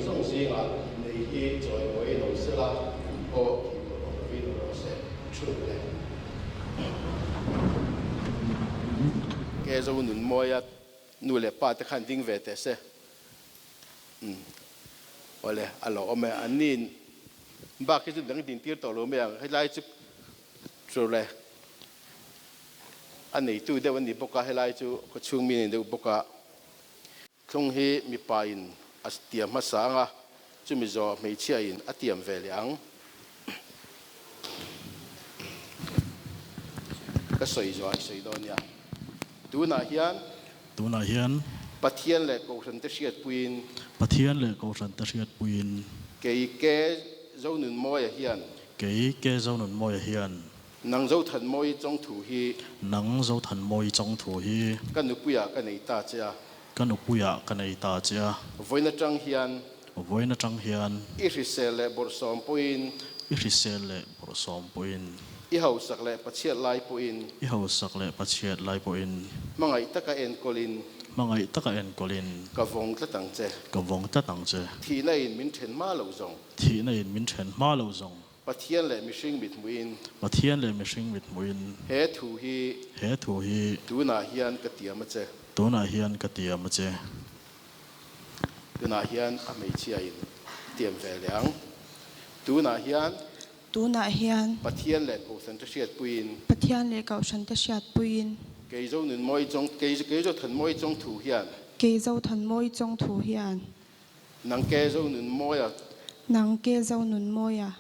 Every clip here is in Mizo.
zawng zingah innei hi chawimawiin awm sela, kum pawh tih tur awm lovin awm rawh se. Thu le. Ke zo nun mawia nu leh pa te khan ding ve teh se. Umm. Awle, a lo awm e. An ni bak hi chu dang din tir tawh lo mai ang. Helai chu chu le a neitu deuh a ni bawk a, helai chu khawchhung mi a ni deuh bawk a. Thlung hi mipa in a tiam hmasa ang a, chumi zawh hmeichhia in a tiam ve leh ang. Ka sawi zawh ah i sawi dawn nia. Tunah hian. Tunah hian. Pathian leh Kohhran te hriatpuiin. Pathian leh Kohhran te hriatpuiin. Kei ke Zonunmawia hian. Kei ke Zonunmawia hian. Nang Zothanmawii chawngthu hi. Nang Zothanmawii chawngthu hi. Ka nupuiah ka nei ta che a. Ka nupuiah ka nei ta che a. Vawiin atang hian. Vawiin atang hian. I hrisel leh bawrhsawm pawhin. I hrisel leh bawrhsawm pawhin. I hausak leh pachiat lai pawhin. I hausak leh pachiat lai pawhin. Hmangaih taka enkawlin. Hmangaih taka enkawlin. Ka vawng tlat ang che. Ka vawng tlat ang che. Thihna in min then hma lo zawng. Thihna in min then hma lo zawng. Pathian leh mihring mithmuhin. Pathian leh mihring mithmuhin. He thu hi. He thu hi. Tunah hian ka tiam a che. Tunah hian ka tiam a che. Tunah hian a hmeichhia in tiam ve leh ang. Tunah hian. Tunah hian. Pathian leh Kohhran te hriatpuiin. Pathian leh Kohhran te hriatpuiin. Kei zo nunmawi chawng, kei kei zo thanmawi chawng thu hian. Kei zo thanmawi chawng thu hian. Nang ke zo nun mawi a. Nang ke zo nun mawi a.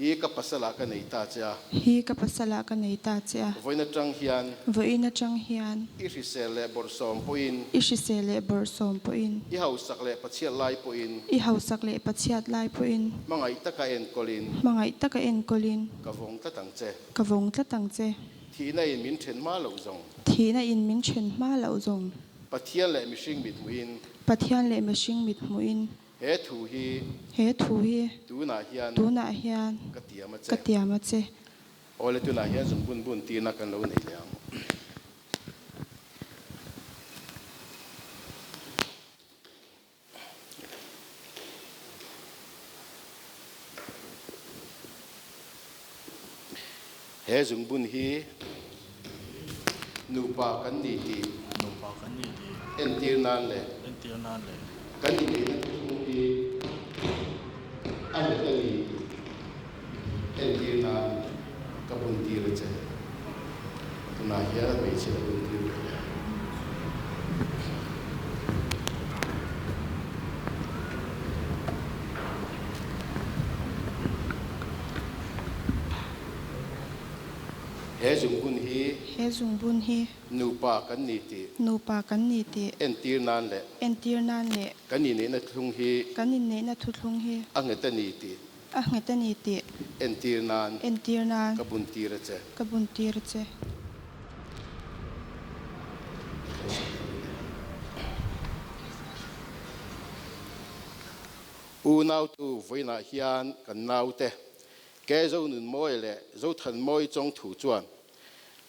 Hi ka pasal ah ka nei ta che a. Hi ka pasal ah ka nei ta che a. Vawiin atang hian. Vawiin atang hian. I hrisel leh bawrhsawm pawhin. I hrisel leh bawrhsawm pawhin. I hausak leh pachiat lai pawhin. I hausak leh pachiat lai pawhin. Hmangaih taka enkawlin. Hmangaih taka enkawlin. Ka vawng tlat ang che. Ka vawng tlat ang che. Thihna in min then hma loh zawng. Thihna in min then hma loh zawng. Pathian leh mihring mithmuhin. Pathian leh mihring mit hmuhin. He thu hi. He thu hi. Tunah hian. Tunah hian. Ka tiam a che. Ka tiam a che. Awle tunah hian zung bun bun tirna kan lo nei leh ang. He zung bun hi nupa kan ni tih. Nupa kan ni tih. Entir nan leh. Entir nan leh. Kan inneihna thuthlung hi a nghet a ni tih entir nan ka bun tir a che. Tunah hian a hmeichhia la bun tir ve leh. He zungbun hi. He zungbun hi. Nupa kan ni tih. Nupa kan ni tih. Entir nan leh. Entir nan leh. Kan inneihna thuthlung hi. Kan inneihna thuthlung hi. A nghet a ni tih. A nghet a ni tih. Entir nan. Entir nan. Ka bun tir a che. Ka bun tir a che. U nautu vawiinah hian kan naute Ke Zonunmawi leh Zothanmawi chawng thu chuan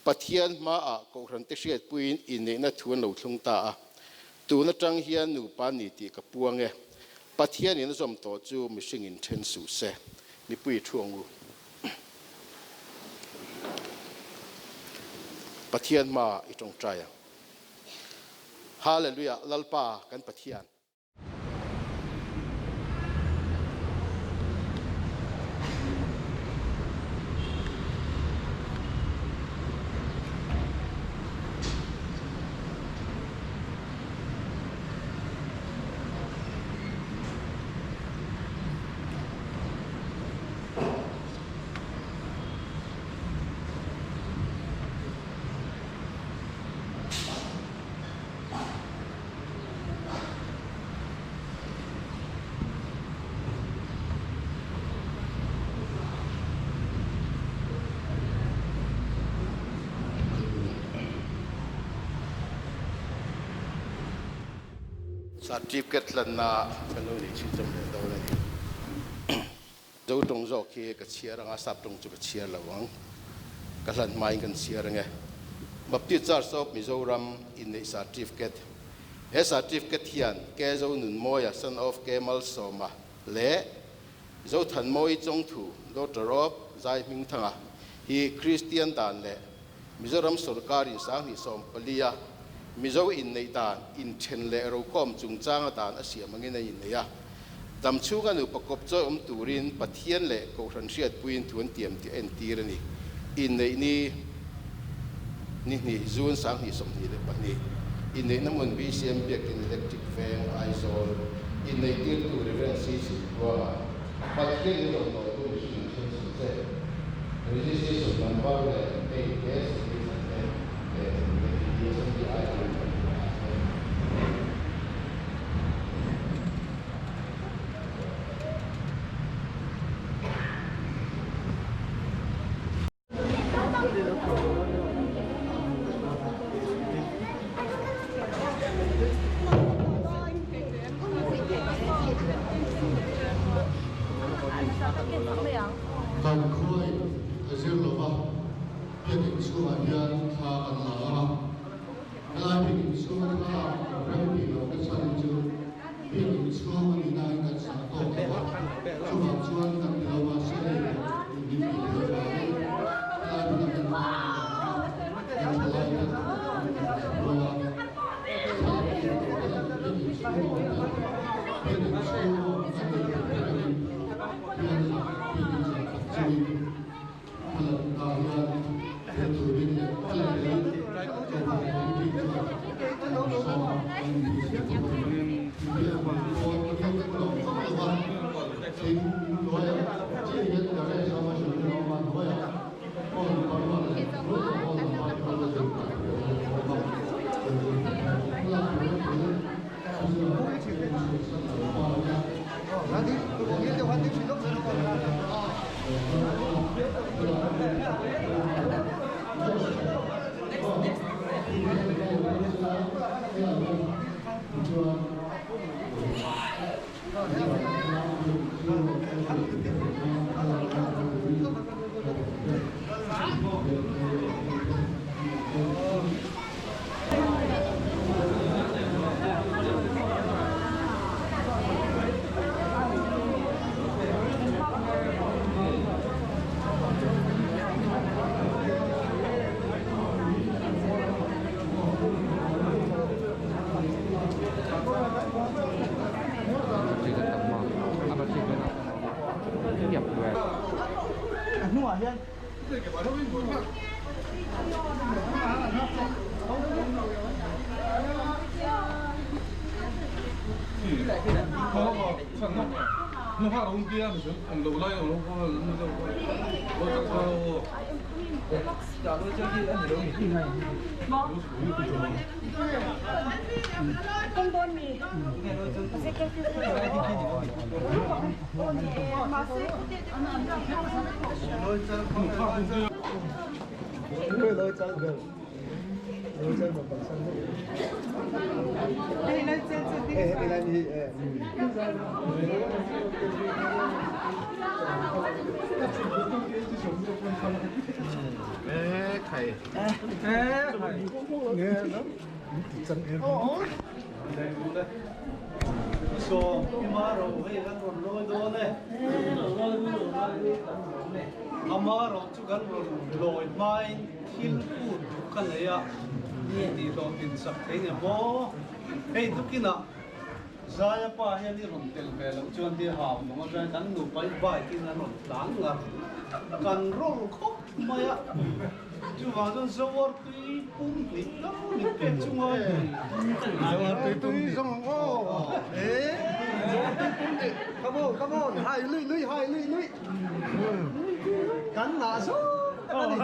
Pathian hmaah Kohhran te hriatpuiin inneihna thu an lo thlung ta a, tun atang hian nupa ni tih ka puang e, Pathianin a zawm tawh chu mihringin then suh se, mipui thu ang u. Pathian hmaah i tawngtai ang. Hallelujah, Lalpa kan Pathian. Certificate tlanna kan lo nei chhin chawm leh dawn a ni. Zo tawng zawk hi ka chhiar anga sap tawng chu ka chhiar lo ang. Ka hlan hmain kan chhiar ange. Baptist Church of Mizoram inneih certificate. He certificate hian K Zonunmawia, son of K Malsawma leh Zothanmawii Chawngthu, daughter of Zai Hmingthanga hi Kristian dan leh Mizoram sorkar in 2014 a Mizo inneih dan inthen leh rokhawm chungchanga dan a siam angin a innei a. Dam chhunga nupa kawp chawi awm turin Pathian leh Kohhran hriatpuiin thu an tiam tih a entir a ni. Inneih ni ni hnih June 2022 inneihna hmun BCM Biakin Electric Veng Aizawl inneih tirtu Rev. CC Tluanga Pathian in rawn nawitu mihring an thleng si che. Registration number leh hei he signature te leh ADSMD ID number hi a thleng. Kan khuain a zir lo va, biakinn chhungah hian thla kan la a. Helai biakinn chhunga thla rem tih loh na chhan chu biakinn chhung a nih nain kan sah tawk lo va, chuvang chuan kan ti lo va, se hei pawh min tih theih avangin helai hmunah hian thla kan la ang a, kan thalai te min rawn hruai a. Zaia pa hian i rawn tel ve loh chuan ti hau nung atangin kan nupa hi bike in an rawn tlan ngar kan roll khawp mai a, chuvang chuan Zawar tui pum hnih deuh min pek chu ngai thei. Zawar tui pum hnih zawng ang aw eh Zawar tui pum hnih come on come on hai lui lui hai lui lui kan ngah zawng tak a ni.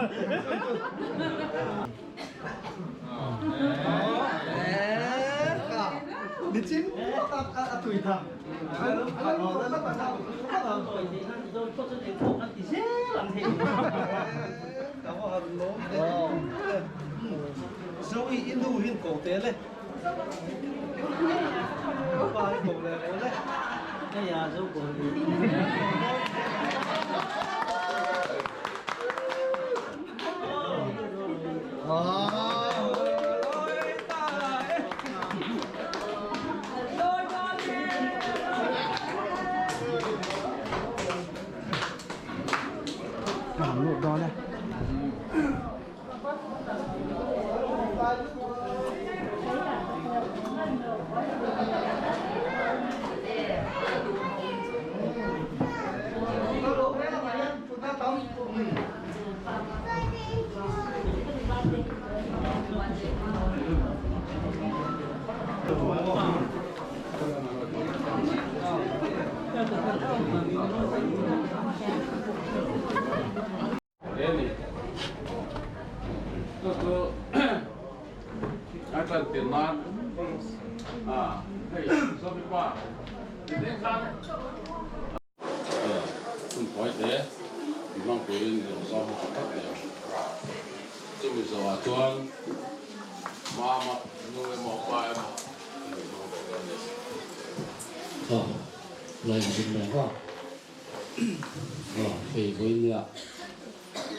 Ka han lut dawn e. Hei vawinia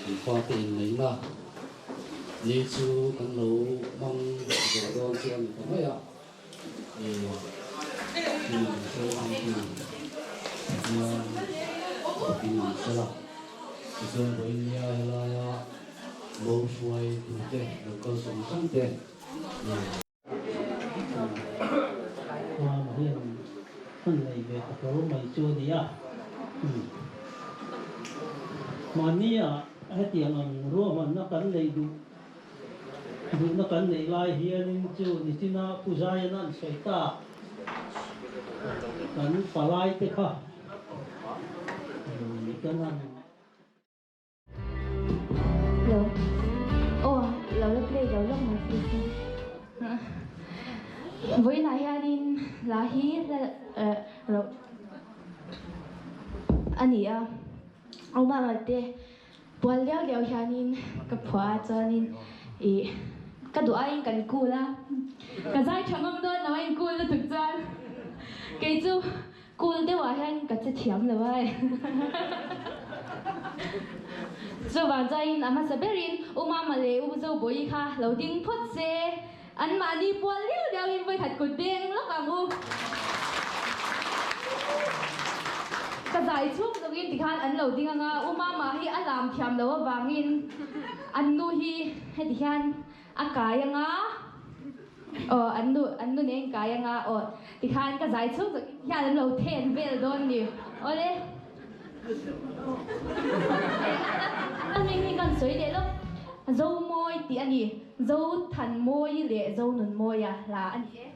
kan fate inneihna ni chu kan lo hmang zawh dawn chu a ni ta mai a. Tichuan vawinia helaia mo hruai tute lo kal zawng zawng te. Mama hian hman nei ve ta kher mai chu a ni a. Mahnia hetiang ang ruahmanna kan neih duh Duhna kan neih lai hianin chu nichina Pu Zaian an sawi tak kan palai te kha kan han. Lo aw lo la play lo lawk mai please in. Vawiinah hianin hla hi hla rauh a ni a, Omar te Pual liau liau hianin ka phuah a chuanin ih ka duh aiin kan cool a, ka zai tha ngam dawn lo a in cool lutuk chuan kei chu cool deuh ah hian ka che thiam lo a chuvang chuanin a hmasa berin U Mama leh U Zobawi kha lo ding phawt se anmahni pual liau liau in vawikhat kut beng lawk ang u. Ka zai chhung zawngin tikhan an lo ding anga U Mama hi a lam thiam lo avangin an nu hi heti hian a kai anga aw an nu an nu nen kai anga aw tikhan ka zai chhung zawngin hian an lo then vel dawn ni awle. A hming hi kan sawi leh lawk Zomawi tih a ni. Zothanmawi leh Zonunmawia hla a ni e.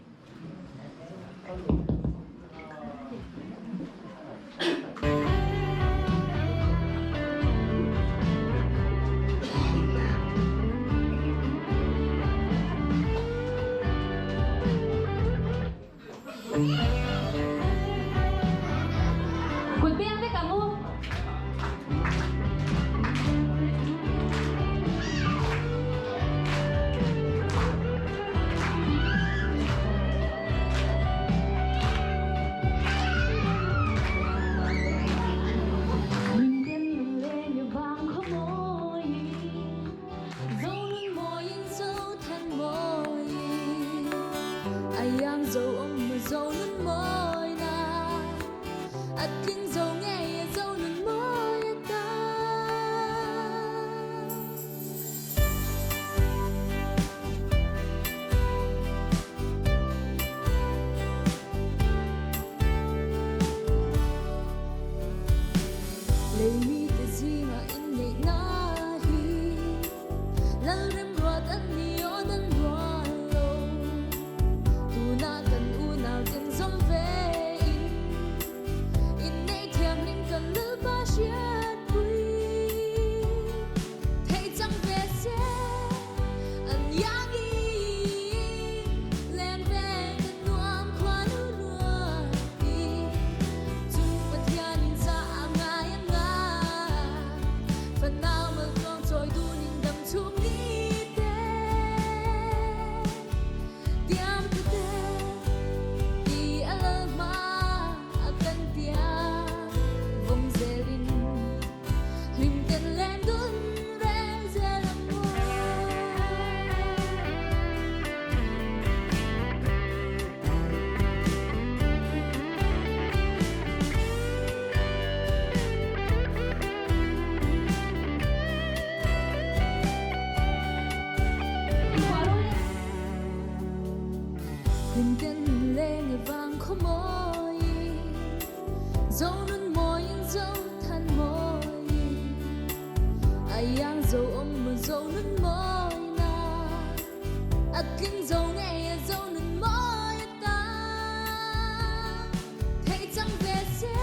Kut beng vek ang u. zo awm maw zo nun mawina A tling zo ngei a zo nun mawi atan Theih chang ve se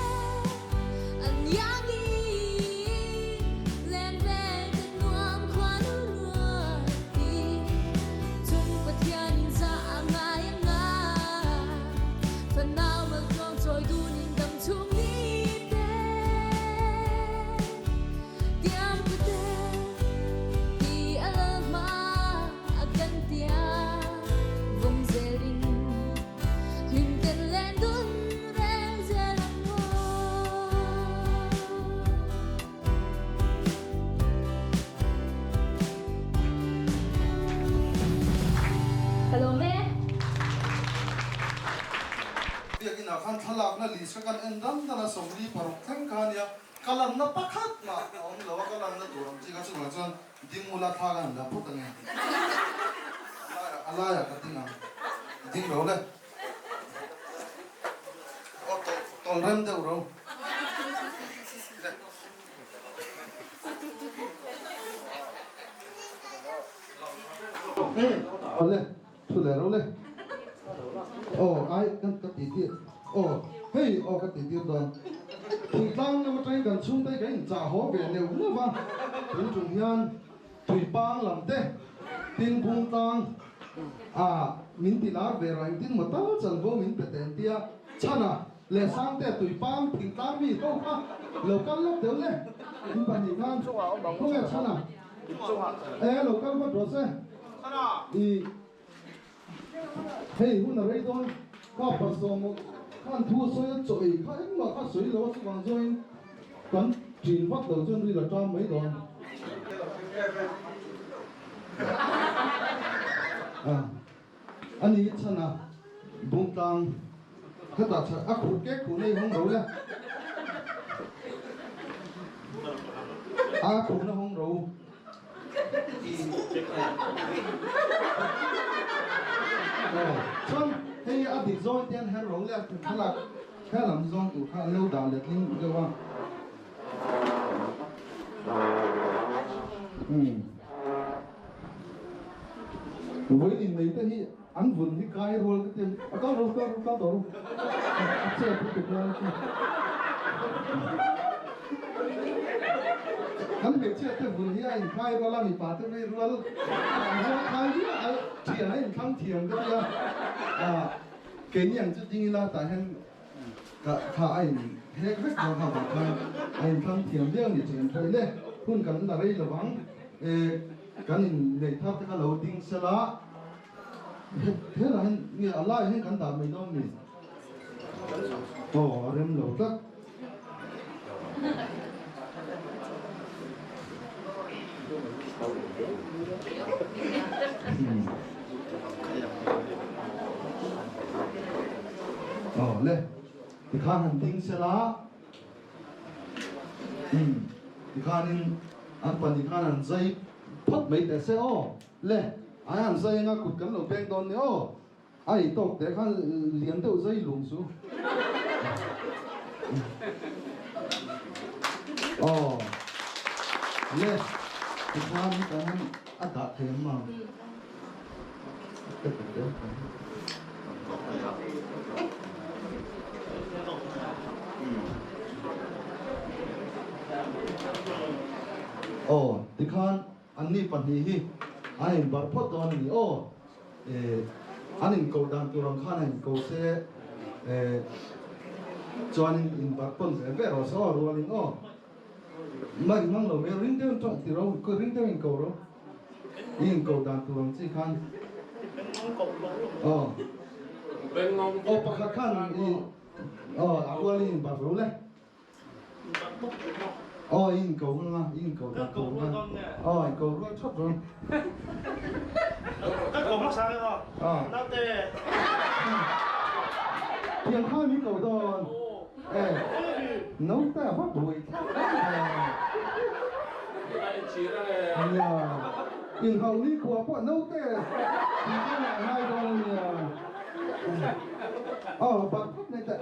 an iangin Leng ve ka nuam khuanu ruati Chung Pathian in za a ngai a ngai Fanau maltluang chawi dunin dam chhung ni te Tiam ka te ti a lal hma a kan tia vawng zelin hlim ten len dun reng zel ang maw. Ka lawm e. Biakin ah khan thlalakna list kha kan en dan dan a, 46 thleng kha ania, ka lanna pakhat mah a awm lo a, ka lanna tur ang chi kha chuvang chuan ding ula thla ka han la phawt ange, a laiah ka ding ang, ding ro le, aw tawlh rem deuh ro. Awle, thu leh ro le. Aw, ai kan ka ti tir. Aw, hei aw ka ti tir dawn. Thingtlang lam atangin kan chhungte kan inchah haw ve neuh neuh va, tun chung hian Tuipang lam te, tin Bungtlang ah min ti lar ve rawh engtin maw tal chanvo min pe teh an tia chhan a. Leh Sangte Tuipang thingtlang mi ho kha lo kal lawk deuh le in pahnih khan khawnge chhana e lo kal vat rawh se i hei hun a rei dawn ka pasawm khan thu a sawi a chaw ei kha engmah kha sawi lo a chuvang zawngin kan ṭin vak lo chuan ril a ṭam mai dawn a. A ni chhan a bungtlang khatah chhan a khuh kek khuh nei hawng ro le. A khuhna hawng ro. Aw chuan hei a dik zawng te an her ro le thlalak thlalak zawng tur kha an lo dah letling deuh a. Vawiin nei te hi an vun hi kai rual ka ti a kal ro kal ro kal tawh ro a chet lutuk lai chu kan hmeichhia te vun hi a inkhai rual a mipa te vei rual an zawng khai viau a thian a inthlang thiam ka tia keini ang chu ding ila tah hian Ka tha a in hek vek dawn kha vang khan a in thlang thiam viau ni thian thawi le. Hun kan la rei lo vang e kan in neih thar te kha lo ding sela helah hian nge a laiah hian kan dah mai dawn mi? Aw a rem lo tlat. Aw le, tikhan han ding sela, umm tikhanin an pahnih khan an zai phawt mai teh se aw le, ai an zai anga kut kan lo peng dawn ni aw. A ei tawk teh khan lian deuh zai lung chu. Aw le tikhan kan han a dah thei ang ma. Aw tikhan Anni pahnih hi an inbarh phawt dawn a ni aw. Eh, an inkoh dan tur ang khan a inko se, eh, chuanin inbarh pawn ve ve rawh se aw rualin aw. Mah inhmang lo mai, ring deuhin tawng ti ro, ring deuhin inko ro. I inkoh dan tur ang chi khan. Aw. Aw pakhat khan i, aw, a rualin inbarh ro le. Aw i inko ngang a, i inko dan tur nga. Aw inko rual thap ru. Ka ko hmasa nge aw. Naute. Thian kha min ko dawn. Eh. Naute a va buai thlak em. Nia. Inhauh ni khua pawh naute tih khan a ngai dawn a nia. Aw bat khawp mai teh.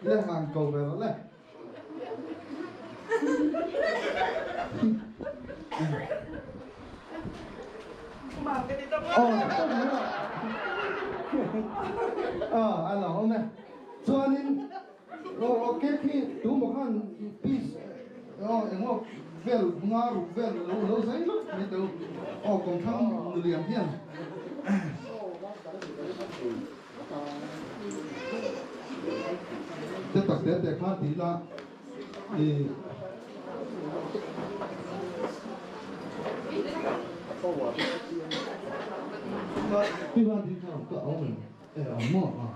Le han ko ve rawh le. Aw a lo awm e. Chuanin aw cake hi tumaw khan piece aw engmaw vel nga ruk vel lo lo zai lawk mai teu aw kawngthlang nulian hian. Te tak te te khan ti ila i Pi van din kha ka awm em e awm maw a.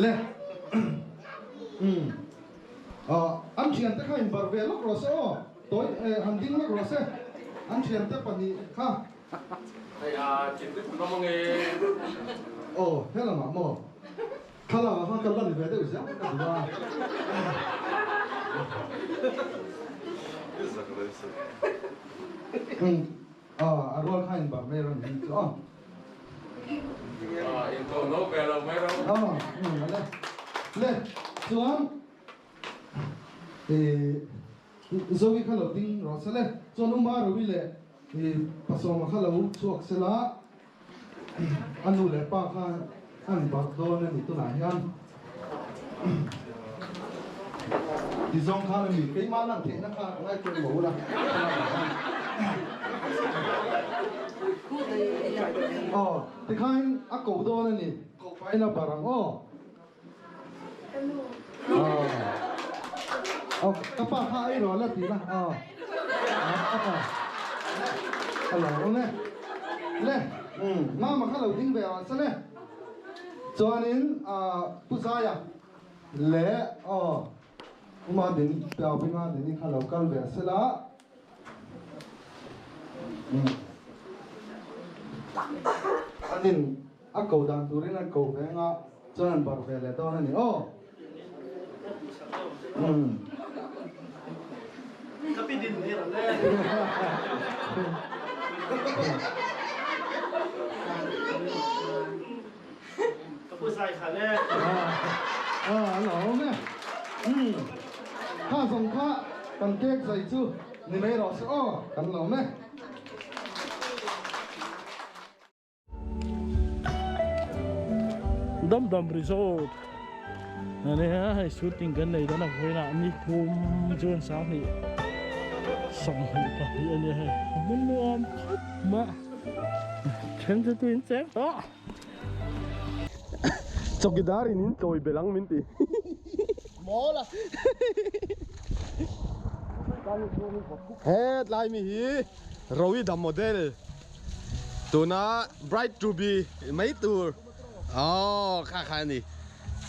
Le umm. An thiante kha in bar ve lawk rawh se aw, tawi han ding lawk rawh se, an thiante pahnih kha. Hei a thinrim hlawm ange. Aw, helamah maw? Thlalakah khan ka lan ve deuh zel ka duh a. A rual kha in bar mai rawh ni chu aw. In tawh no ve lo mai rawh. Le le chuan Zoe kha lo ding rawh se le chuan Uma Rowi leh Pasawma kha lo chhuak se la a nu leh pa kha an bar dawn a ni tunah hian ti zawng khan a mi keimah lan theihna kha ngai pawimawh ula aw tikhain a ko dawn a ni ko pahin a bar ang aw aw ka pa kha a erawh la ti la aw ka pa a lo awm e le mama kha lo ding ve ang se le chuanin Pu Zaia leh aw Uma Dini Piau Bima Dini kha lo kal ve se la anin a ko dan turin an ko ve anga chuan an bar ve leh dawn a ni aw. Ka pi din hi ran e. Ka pu zai kha le. A lo awm e. Kha zawng kha kan cake zai chu ni mai rawh se aw kan lo awm e. Dam Dam Resort ania hei shooting kan nei dawn a vawiinah ni thum chuan sanghnih sawmhnih pahnih ania hei a hmun nuam khawp mai a then chu tuin cheng tawh. Chawkidar in in chawi belh ang min ti. Mawl a. Hetlai mi hi Rowi the model tuna bride to be mai tur aw kha kha a ni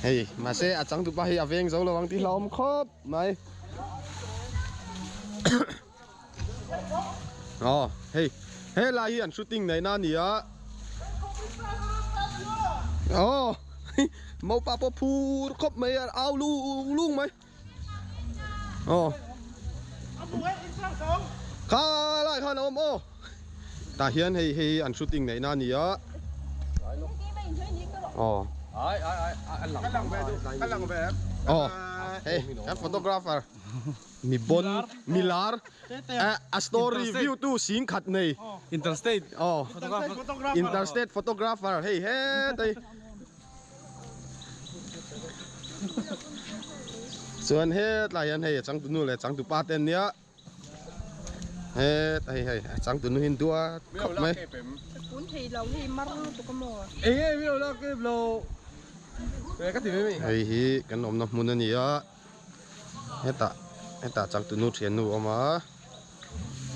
hei mahse a changtupa hi a veng zo lo ang tih hlauhawm khawp mai aw hei helai hi an shooting neihna a ni a aw mopa pawh phur khawp mai a au lung lung mai. Aw Kha lai khan a awm aw Tah hian hei hei an shooting neihna a ni a Aw Aw hei kan photographer mi bon mi lar a story view tu sing khat nei Interstate aw Interstate photographer hei hetai. Chuan hetlai hian hei a changtunu leh changtupa te an nia het hei hei a changtunu hi an duat khawp mai. Hei hi kan awmna hmun a ni a hetah hetah changtunu thiannu a awm a.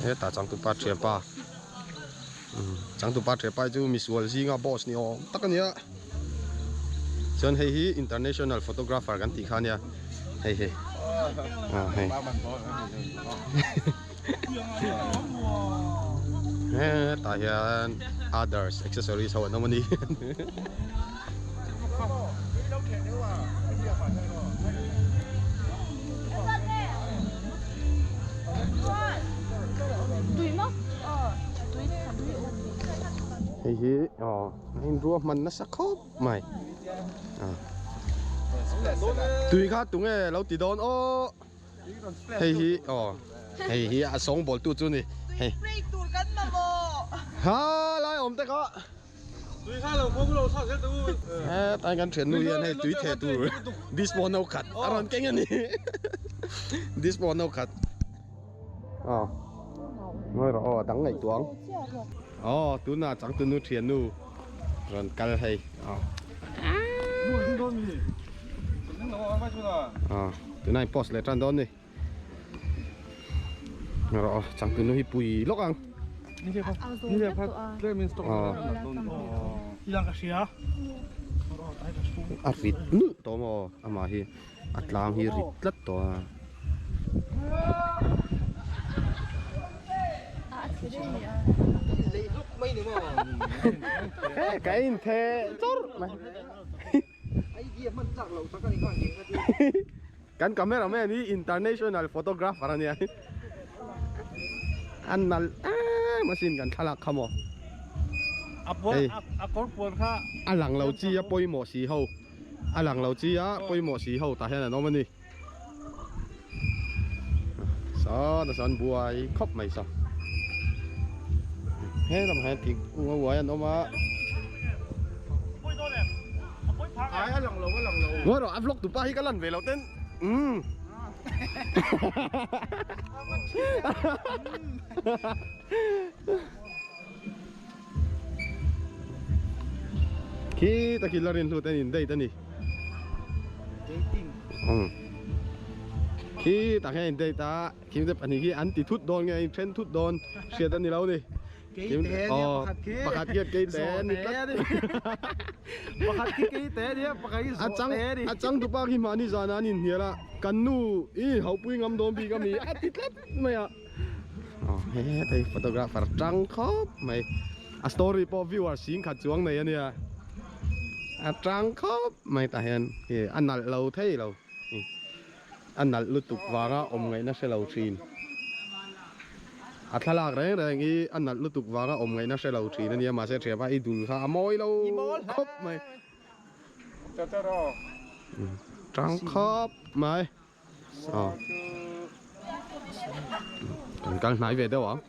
Hetah changtupa thianpa changtupa thianpa hi chu misual zinga boss ni awm tak a ni a chuan hei hi international photographer kan tih kha a nia hei hi ah hei hetah hian others accessories ho an awm a ni. Hei hi aw a inruahman nasa khawp mai. Tui kha tunge lo ti dawn aw. Hei hi aw hei hi a sawng bawl tu chu ni hei. Break tur kan mamawh. Ha lai awm te kha. Tui kha lo khawm lo sa zel tu. He tai kan thian nu hian hei tui the tur dispo no khat a rawn keng a ni. Dispo no khat. Aw ngawi rawh aw a dang ngaih tuang. Aw tunah changtunu thian nu rawn kal hei aw. Aw tunah in post leh tan dawn ni. Ngawi rawh aw changtunu hi pui lawk ang. A rit nulh tawh maw amah hi a tlang hi rit tlat tawh a. Ka in the chawrh mai. Kan cameraman hi international photographer a nia. A nalh em asin kan thlalak kha maw. A lang lo chi a pawimawh si ho. A lang lo chi a pawimawh si ho tah hian an awm a ni. Saw nasa an buai khawp mai saw. He lamah hian thingkung a uai an awm a. Ngawi rawh a vlog tupa hi ka lan ve loh ten umm. Khi takin la rin hlut an in date a ni. Dating. Umm. Khi tak hian in date a, khi te pahnih khi an ti thut dawn nge in then thut dawn hriat a ni lo ni. Keite a nia pakhat khi. Pakhat khi keite a ni tlat. Pakhat khi keite a nia pakhat khi zawhte a ni. A chang tupa khi mahni zana an inhnial a, kan nu i haupui ngam dawn bik a mi a ti tlat mai a. Aw he hei photographer tang khawp mai a story pawh viewer sing khat chuang nei ania a tang khawp mai tah hian ih a nalh lo thei lo ih a nalh lutuk vanga awm ngaihna hre lo thin a thlalak reng reng hi a nalh lutuk vanga awm ngaihna hre lo thin ania mahse thianpa i dul kha a mawi lo khawp mai tang khawp mai. Aw kan kal hnai ve deuh ang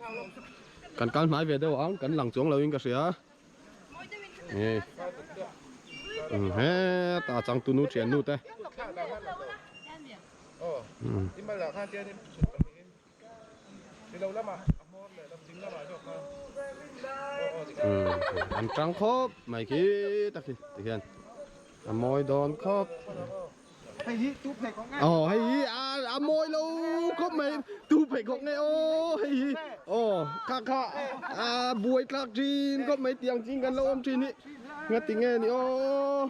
kan kal hnai ve deuh ang kan lang chuang lo in ka hria e heta changtu nu thian nu te an tang khawp mai khi tak hi tikhian a mawi dawn khawp. Hei hi tu pheikhawk nge? Aw hei hi a a mawi lo khawp mai tu pheikhawk nge aw hei hi aw kha kha a buai tlak thin khawp mai tiang ching kan lo awm thin hi nga ti nge ni aw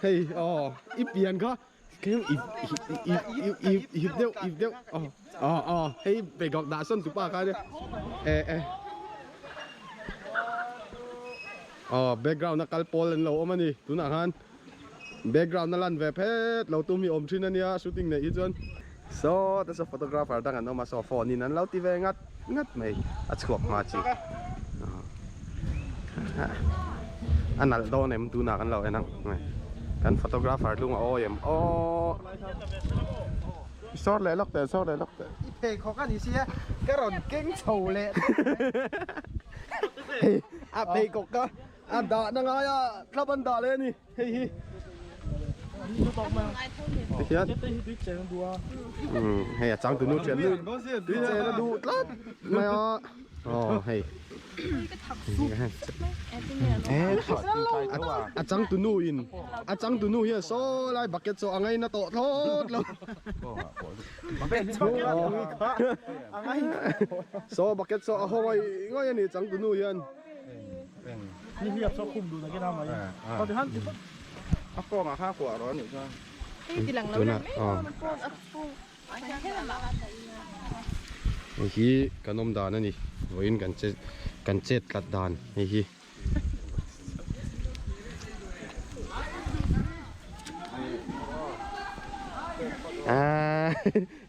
hei aw i pian kha i i i ip deuh ip deuh aw aw aw hei pheikhawk dah sawn tupa kha nia e e aw background a kal pawl an lo awm a ni tunah khan. Background a lan ve phet lo tum hi awm thin a nia shooting neih hi chuan. Saw te saw photographer dang an awm a saw phone in an lo ti ve ngat ngat mai a chhuak hma chi a nalh dawn em tunah kan lo en ang kan photographer tlung a awi em aw sawr leh lawk teh sawr leh lawk teh. I pheikhawk a ni sia ka rawn keng chho leh hei a pheikhawk ka A dahna ngaia tlap an dah leh a ni hei hi. Tikhian hei a changtu nu thian nu tui chen a duh tlat mai a aw hei a changtu nu in a changtu nu hian saw lai bucket saw a ngaina tawh thlawt lo saw bucket saw a haw ngaih ngaih a ni changtu nu hian. Hei hi kan awm dan a ni vawiin kan che kan chet tlat dan hei hi. Aaa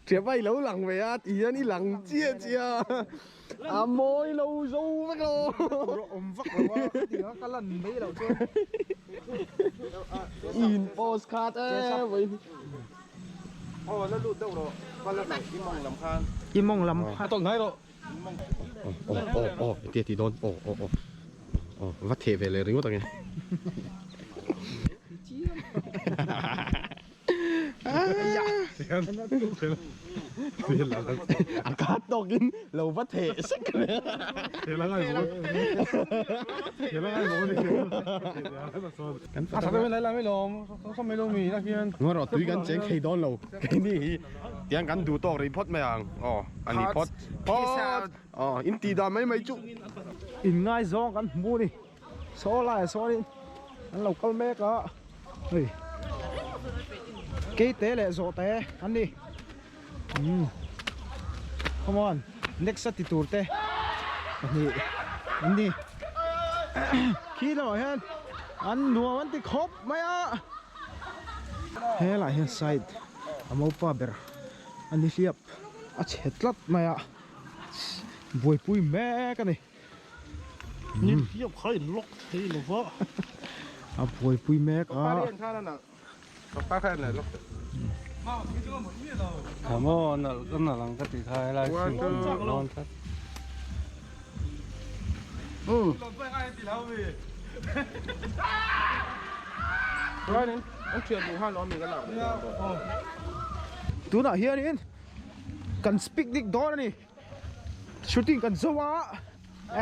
thiam a i lo lang ve a ti hian i lang chiah chiah a. A mawi lo zo vek lo. Tur a awm vak lo a, khatiang a ka lan mai loh chuan. In post khat e vawiin. Aw la lut deuh rawh kal a hnaih i mawng lam khan. I mawng lam khan. A tawlh hnai rawh. Aw aw aw eti a ti dawn aw aw aw aw va theh ve leh ringawt ang e. A khat tawkin lo va theh sek a. Ngarawh tui kan cheng thei dawn lo keini hi tiang kan duh tawk rih phawt mai ang aw a ni phawt phawt aw in tih dan mai mai chu. Inngaizawng kan hmu ni. Saw laiah sawnin an lo kal mek a, hei keite leh zawhte an ni umm come on next a ti tur te pahnih an ni khi lamah hian an nuam an ti khawp mai a helaiah hian side a mopa ber a ni hliap a chhe tlat mai a buaipui mek a ni. Ni hliap kha in lock thei lo va. A buaipui mek a. Tunah hianin kan picnic dawn a ni. Shooting kan zo a e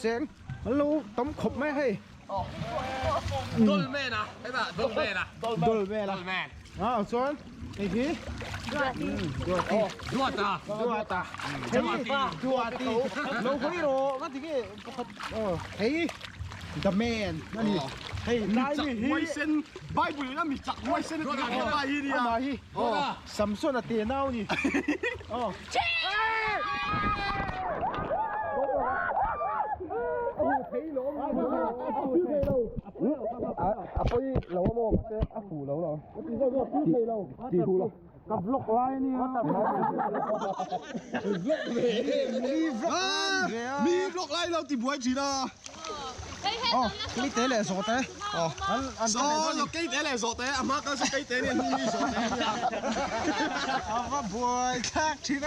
cheng an lo tam khawp mai hei Dolman a hei ba Dolman a Dolman a a chuan hei hi Duati Duata Duata hei Duati lo hawi rawh nga ti nge pakhat hei the man ani hei lai mi hi huaisen Bible in a mi chak huaisen a ti ang a hi nia amah hi Samson a te nau ni. Oh. A pawi lo a maw mahse a fuh lo lo. Ti hu lo. Ka vlog lai a nia. Vlog ve. Mi vlog lai ve a. Mi vlog lai lo ti buai thin a. Oh, kei te leh zawh te. Oh, so lo kei te leh zawh te, a hma kal saw kei te nia hnung hi zawh te nia. A va buai thlak thin a,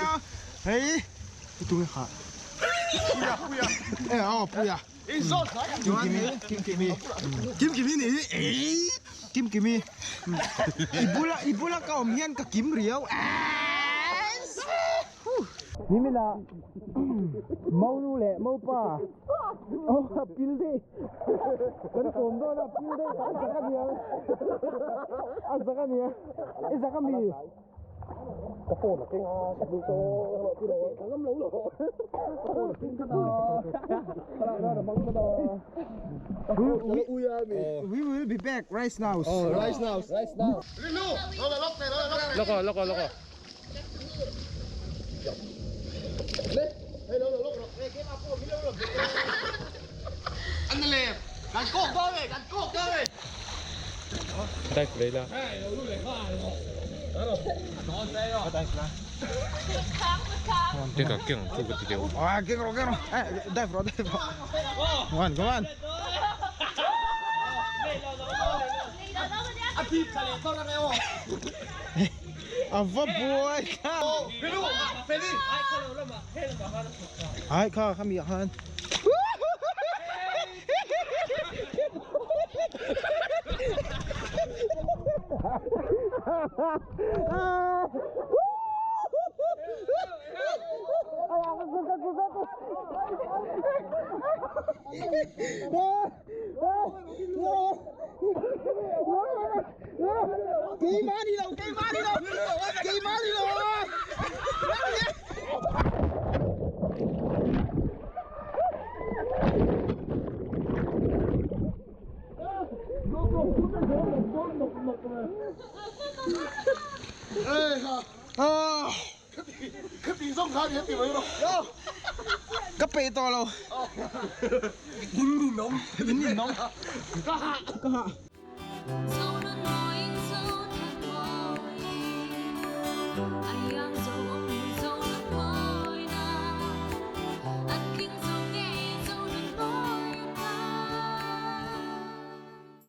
hei tunge kha. Puia, puia. E aw puia. Kim kimi, kim kimi. Kim kimi ni hi ei. Kim kimi. I bula i bula ka awm hian ka kim riau. Nimina Maunu leh Maupa aw pil daih kan kawm dawn a pil daih a zak a nia a zak a nia i zak a mi ka phone a keng a ka duh tawh ka ngam lo lo ka phone a keng khat a ka lakna a hmang khat a we will be back right now oh right now right now Loko loko loko Come on, come on. A va buai kha. Ai kha kha mi ah khan. Keimah ni lo keimah ni lo keimah ni lo Ka pe tawh lo. In ninawm. In ninawm. Ka hah. Ka hah.